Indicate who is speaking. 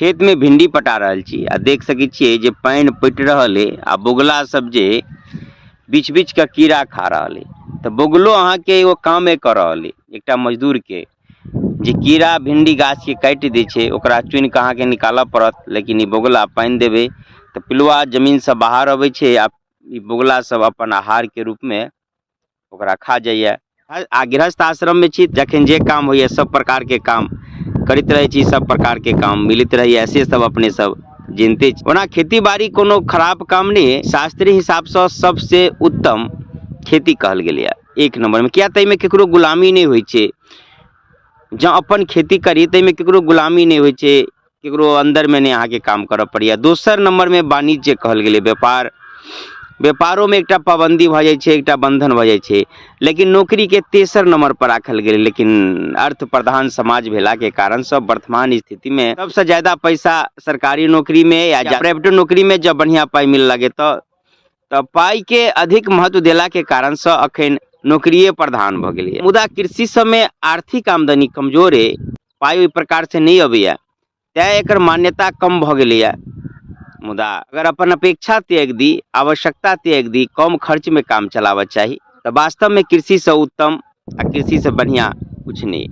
Speaker 1: खेतमे भिंडी पटा रहल छी आ देख सकै छियै जे पानि पटि रहल अइ आ बगुला सब जे बीछ बीछ कऽ कीड़ा खा रहल अइ। तऽ बगुलो अहाँके एगो कामे कऽ रहल अइ एकटा मजदूरके, जे कीड़ा भिंडी गाछके काटि दै छै, ओकरा चुनि कऽ अहाँके निकालऽ पड़त। लेकिन ई बगुला पानि देबै तऽ पिलुआ जमीनसँ बाहर अबै छै आ ई बगुला सब अपन आहारके रूपमे ओकरा खा जाइए। आ गृहस्थ आश्रममे छी, जखन जे काम होइए सब प्रकारके काम करैत रहै छी, सब प्रकारके काम मिलैत रहैए, से सब अपने सब जिनते छी। ओना खेती बाड़ी कोनो खराब काम नहि अइ, शास्त्रीय हिसाबसँ सबसँ उत्तम खेती कहल गेलैए एक नम्बरमे। किए तऽ एहिमे ककरो गुलामी नहि होइ छै। जँ अपन खेती करी तऽ एहिमे ककरो गुलामी नहि होइ छै, ककरो अन्दरमे नहि अहाँके काम करऽ पड़ैए। दोसर नम्बरमे वाणिज्य कहल गेलै, व्यापार। व्यापारोमे एकटा पाबन्दी भऽ जाइ छै, एकटा बन्धन भऽ जाइ छै। लेकिन नौकरीके तेसर नम्बरपर राखल गेलै। लेकिन अर्थ प्रधान समाज भेलाके कारणसँ वर्तमान स्थितिमे सबसँ ज्यादा पैसा सरकारी नौकरीमे या प्राइवेटो नौकरीमे जँ बढ़िआँ पाइ मिलऽ लागै तऽ पाइके अधिक महत्व देलाके कारणसँ अखन नौकरिए प्रधान भऽ गेलैए। मुदा कृषि सबमे आर्थिक आमदनी कमजोर अइ, पाइ ओहि प्रकारसँ नहि अबैए, तैँ एकर मान्यता कम भऽ गेलैए। मुदा अगर अपन अपेक्षा त्यागि दी, आवश्यकता त्यागि दी, कम खर्चमे काम चलाबऽ चाही तऽ वास्तवमे कृषिसँ उत्तम आ कृषिसँ बढ़िआँ किछु नहि।